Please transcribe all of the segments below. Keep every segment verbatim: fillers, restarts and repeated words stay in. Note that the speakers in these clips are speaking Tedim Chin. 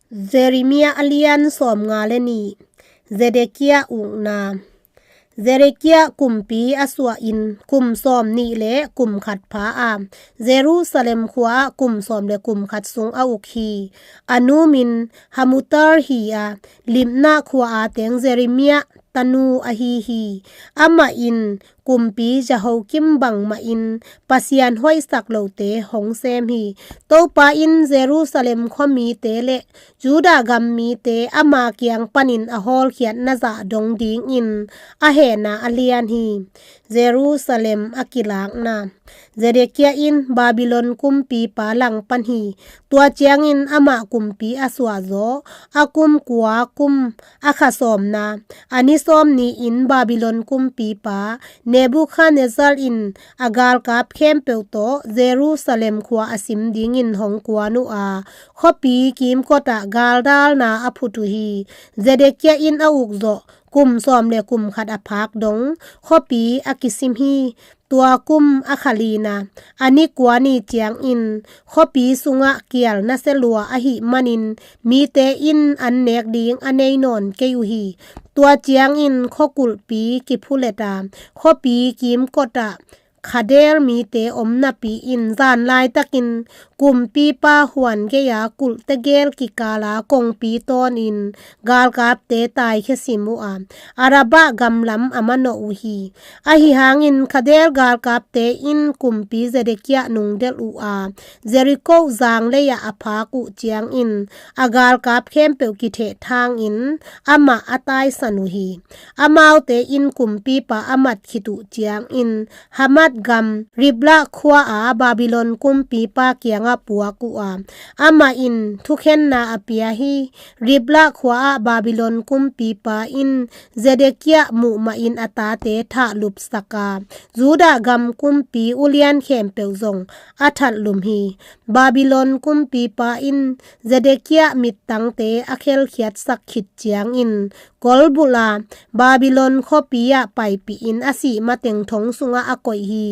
Jeremiah a lian sawmnga le nih. Zedekiah ukna. Zedekiah kumpi a suahin kum sawmnih le kum khat pha a, Jerusalem khua ah kum sawm le kum khat sung a uk hi. A nu min Hamutal hi a, Libnah khua a teng Jeremiah tanu ahi hi. Amah in kumpi Jehoiakim bangmahin Pasian hoihsak lote hong sem hi. Topa in Jerusalem khuamite le Judah gam mite ama kiang panin a hawlkhiatna zah dong dingin a hehna a lian hi. Jerusalem a kilakna. Zedekiah in Babylon kumpipa langpan hi. Tua ciangin amah kumpi a suahzaw, a kum kua kum a kha sawmna, a ni sawm ni-in Babylon kumpipa Nebuchadnezzar in a galkap khempeuh tawh Jerusalem khua a sim dingin hong kuan uh a, khuapi kimkotah galdalna a phut uh hi. Zedekiah in a ukzawh kum sawm le kum khat a phak dong khuapi a kisim hi. Tua kum a kha lina, a ni kua ni ciangin khuapi sungah kial nasia lua ahih manin mite in an nek ding a nei nawn kei uh hi. Tua ciangin khuakulhpi kiphuleta, khuapi kimkotah khadel mite om napi-in zan laitakin kumpipa huan gei-a kulhte gel kikala kongpi tawnin galkapte taikhia sim uh a, Arabah gamlam a manawh uh hi. Ahi hangin khadel galkapte in kumpi Zedekiah nungdelh uh a, Jericho zanglei-ah a phak uh ciangin a galkap khempeuh kithehthangin amah a taisan uh hi. Amaute in kumpipa a mat khit uh ciangin Hamath gam Riblah khua-a Babylon kumpipa kiangah puak uh a, amah in thukhenna a pia hi. Riblah khua-ah Babylon kumpipa in Zedekiah muh mahin a tate thahlupsak a, Judah gam kumpi ulian khempeuh zong a thatlum hi. Babylon kumpipa in Zedekiah mittangte a khelkhiatsak khit ciangin kolbulh a, Babylon khuapi ah paipihin a sih mateng thong sungah a koih hi.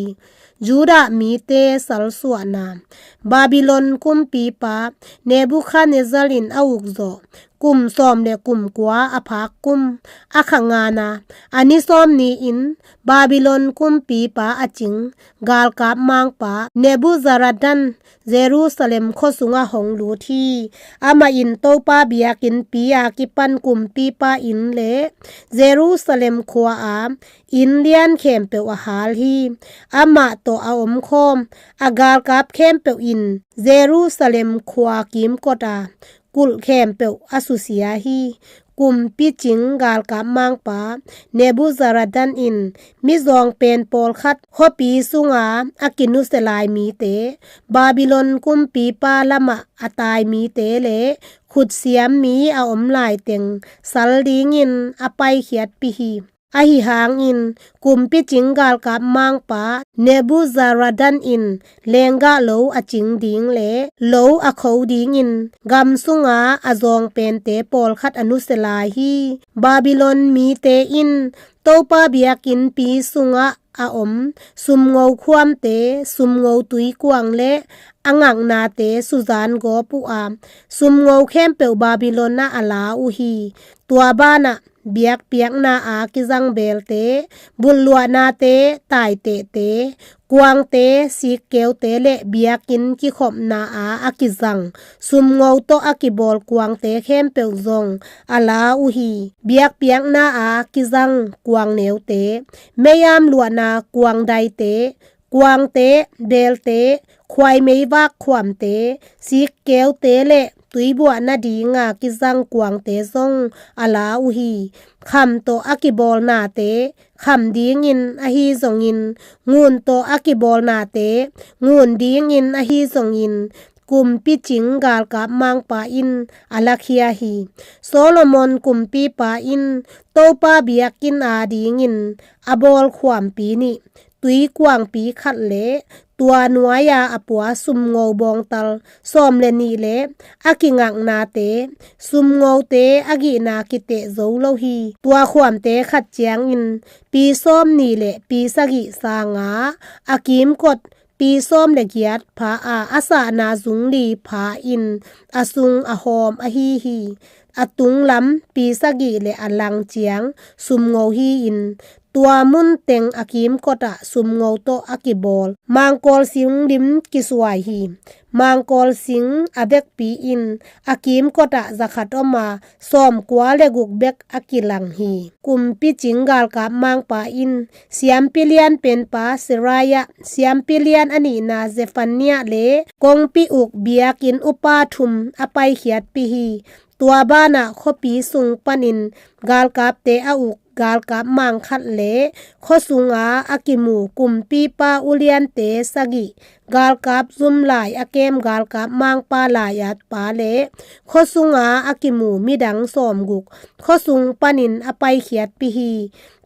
Judah mite salsuahna. Babylon kumpipa Nebuchadnezzar in a ukzawh kum sawm le kum kua a phak kum a kha ngana, a ni sawm ni-in Babylon kumpipa a cing galkap mangpa Nebuzaradan Jerusalem khua sungah hong lut hi. Amah in Topa biakinnpi a kipan kumpipa inn le Jerusalem khua-a inn lian khempeuh a hal hi. Amah tawh a omkhawm a galkap khempeuh in Jerusalem khua kimkot a kulh khempeuh a susia hi. Kumpi cing galkap mangpa Nebuzaradan in mizawng pen pawlkhat khuapi sunga a kinusia lai mite, Babylon kumpipa lamah a tai mite le khutsiam mi a om laiteng sal dingin a paikhiatpih hi. Ahi hangin kumpi cing galkap mangpa Nebuzaradan in lenggah lo a cing ding le lo a kho dingin gam sunga a zawng pente pawlkhat a nusia lai hi. Babylon mite in Topa biakinnpi sungah a om sumngo khuamte, sumngo tuikuang le a ngaknate suzan gawp uh a, sumngo khempeuh Babylon ah a la uh hi. Tua banah biakpiakna a kizang belte, bulhluahnate, taitehte, kuangte, sikkeute le biakinn kikhopna a a kizang sumngo tawh a kibawl kuangte khempeuh zong a la uh hi. Biakpiakna a kizang kuangneute, mei-am luahna kuangdaite, kuangte, belte, khuaimeivak khuamte, sikkeute le tuibuah nadinga kizang kuangte zong a la uh hi. Kham tawh a kibawl nate kham dingin ahi zongin, ngun tawh a kibawl nate ngun dingin ahi zongin, kumpi cing galkap mangpa in a lakhia hi. Solomon kumpipa in Topa biakinn a dingin a bawl khuampi nih, tuikuangpi khat le tua nuai-a a pua sumngo bawngtal sawm le nih le a kingaknate, sumngote a gihna kiteh zo lo hi. Tua khuamte khat ciangin pi sawm nih le pi sagih sanga a kimkot pi sawm le giat pha a, a sahna zung li pha in a sung a hawm ahi hi. A tunglam pi sagih le a lang ciang sumngo hi-in, tua mun teng a kimkot ah sumngo tawh a kibawl mangkawl sing lim kisuai hi. Mangkawl sing a vekpi in a kimkot ah zakhat om a, sawmkua le guk bek a kilang hi. Kumpi Cing galkap mangpa in siampi lian penpa Seraiah, siampi lian a nihna Zephaniah le kongpi uk biakinn upa thum a paikhiatpih hi. Tua banah khuapi sung panin galkapte a uk galkap mang khat le khuasunga a kimu kumpipa uliante sagih, galkap zum lai a kem galkap mangpa lai-at pa le khuasunga a kimu midang sawmguk khuasung panin a paikhiatpih hi.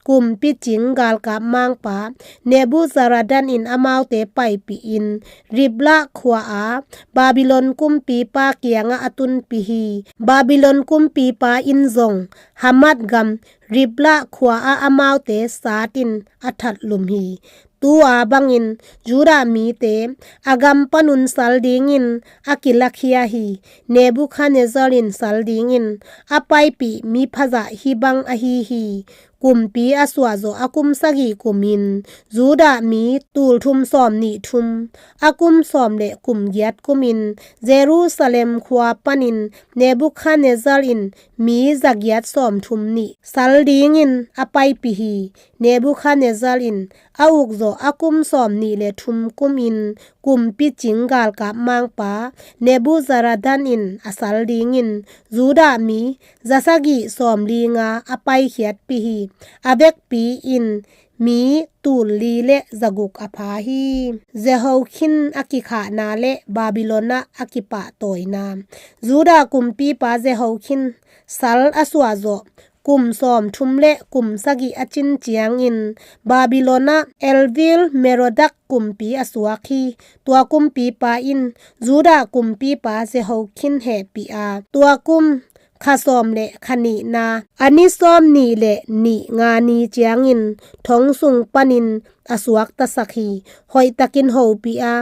Kumpi Cing galkap mangpa Nebuzaradan in amaute paipih in Riblah khua-a Babylon kumpipa kiangah a tunpih hi. Babylon kumpipa in zong Hamat gam Riblah khua-ah amaute satin a thatlum hi. Tua bangin Judah mite a gam panun sal dingin a kilakhia hi. Nebukhadnezzar in sal dingin a paipih mi phazah hih bang ahi hi. Kumpi a suahzawh a kum sagih kumin Judah mi tul thum sawm nih thum, a kum sawm le kum giat kumin Jerusalem khua panin Nebukhadnezzar in mi zagiat sawm thum nih sal dingin a paipih hi. Nebukhadnezzar in a ukzawh a kum sawm nih le thum kumin Kumpi Cing galkap mangpa Nebuzaradan in a sal dingin Judah mi zasagih sawmli nga a paikhiatpih hi. A vekpi in mi tul li le zaguk a pha hi. Jehoiakim a kikhahna le Babylon ah a kipahtawina. Judah kumpipa Jehoiakim sal a suahzawh kum sawm thum le kum sagih a cin ciangin Babylon ah Elvil Merodak kumpi a suak hi. Tua kumpipa in Judah kumpipa Jehoiakim hehpih a, tua kum kha sawm le kha nihna a ni sawm nih le nih nga ni ciangin thong sung panin a suaktasak hi. Hoihtakin hopih a,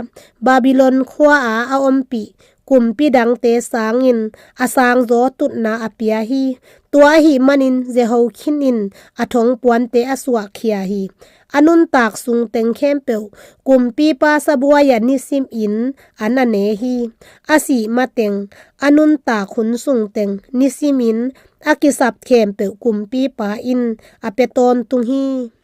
Babylon khua-a a ompih kumpi dangte sangin a sangzaw tutna a pia hi. Tua ahih manin Jehoiakim in a thongpuante a suahkhia hi. A nuntak sungteng khempeuh kumpipa sabuai-a nisimin an a ne hi. A sih mateng a nuntak hun sungteng nisimin a kisap khempeuh kumpipa in a pia tawntung hi.